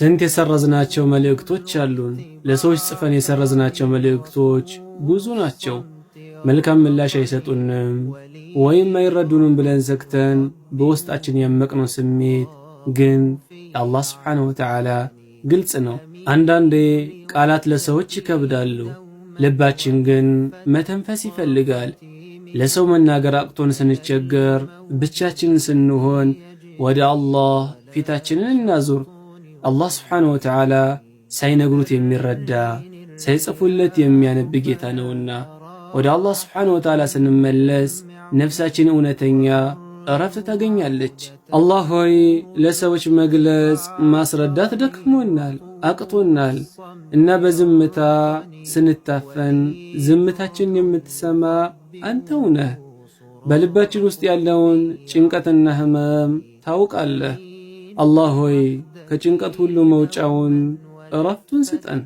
ስንት የሰረዝናቸው መልእክቶች አሉን። ለሰዎች ጽፈን የሰረዝናቸው መልእክቶች ብዙ ናቸው። መልካም ምላሽ አይሰጡንም ወይም አይረዱንም ብለን ዘግተን በውስጣችን ያመቅነው ስሜት ግን ለአላህ ስብሓነሁ ወተዓላ ግልጽ ነው። አንዳንዴ ቃላት ለሰዎች ይከብዳሉ፣ ልባችን ግን መተንፈስ ይፈልጋል። ለሰው መናገር አቅቶን ስንቸገር፣ ብቻችንን ስንሆን ወደ አላህ ፊታችንን እናዙር። አላህ ስብሓነሁ ወተዓላ ሳይነግሩት የሚረዳ፣ ሳይጽፉለት የሚያነብ ጌታ ነውና ወደ አላህ ስብሓነሁ ወተዓላ ስንመለስ ነፍሳችን እውነተኛ እረፍት ታገኛለች። አላህ ሆይ፣ ለሰዎች መግለጽ ማስረዳት ደክሞናል፣ አቅቶናል እና በዝምታ ስንታፈን ዝምታችንን የምትሰማ አንተው ነህ። በልባችን ውስጥ ያለውን ጭንቀትና ህመም ታውቃለህ። አላህ ሆይ፣ ከጭንቀት ሁሉ መውጫውን እረፍቱን ስጠን።